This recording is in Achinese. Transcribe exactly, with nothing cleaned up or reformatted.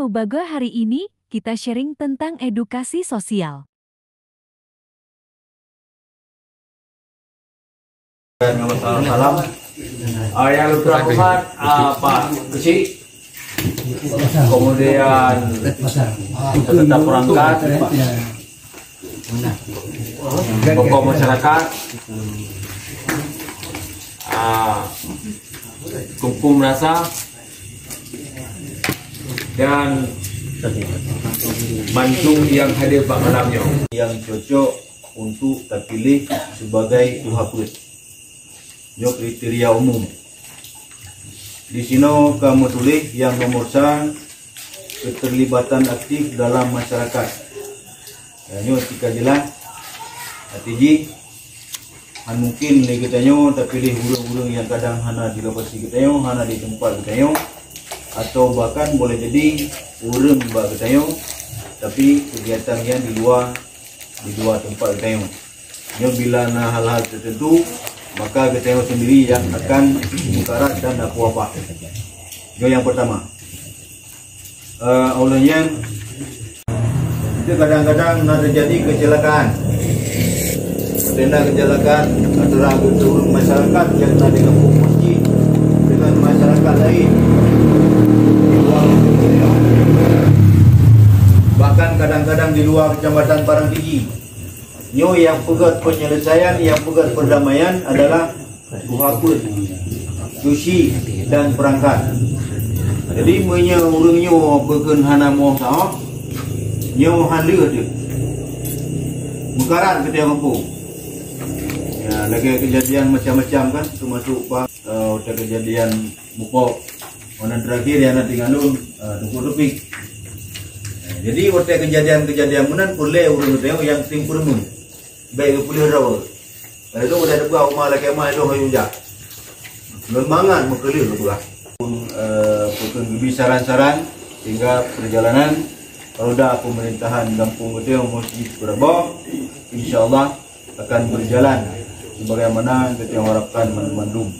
Peubagah hari ini, kita sharing tentang edukasi sosial. Salam. Ah, yang lebih terhormat, ah, Pak Kecik, kemudian beserta perangkat, tokoh masyarakat, ah, Teungku Meurasa, dan bandum nyang hadir bak malam nyoe. Nyang cocok untuk tapiléh sebagai tuha peuet. Nyoe kriteria umum. Di sinoe ka meutuléh nyang nomor sa, keterlibatan aktif dalam masyarakat. Ya, nyoe tika jeulaih. Arti jih, han mungkin lé geutanyoe tapiléh ureuëng-ureuëng nyang kadang hana di lokasi geutanyoe, hana di teumpat geutanyoe, atau bahkan boleh jadi ureuëng bak geutanyoe, tapi kegiatan nyan di luwa, di luwa teumpat geutanyoe. Nyoe bila na hal-hal teuteuntu, maka geutanyoe sendiri nyang akan mukarat dan na peue-apa. Nyoe nyang pertama. Eh, ulôn nyan, itu kadang-kadang na teujadi keucilakaan. Tenda keucilakaan antara ureuëng masyarakat nyang na di kampung Masjid dengan masyarakat lain di luwa. Bahkan kadang-kadang di luwa kecamatan Parangtiji. Nyoe nyang peugét penyelesaian, nyang peugét perdamaian adalah tuha peuet, tusi dan perangkat. Jadi, meunyoe ureuëng nyoe peukheun hana moh sahoe, nyoe han lheueh teuh. Mukarat keu tiep kampung. Ya, lagée keujadian macam-macam kan, teumasuk pa, eh, watée keujadian Mupok. Wana terakhir nyang na tinggai lôn, eh, Teungku Taufik. Eh, jadi, watée keujadian-keujadian meunan, peureulée ureuëng teuh nyang tim peureumeun. Bék geupeuleueh droe. Lalu udah teuba uma lakée ma lôn hayeu jak. Lôn mangat meukeuleuh lôn peugah. Pun, eh, pukon geubi saran-saran sehingga perjalanan roda pemerintahan gampông geutanyoe Masjid Keuraboh, insya Allah akan berjalan sebagaimana geutanyoe harapkan mandum-mandum.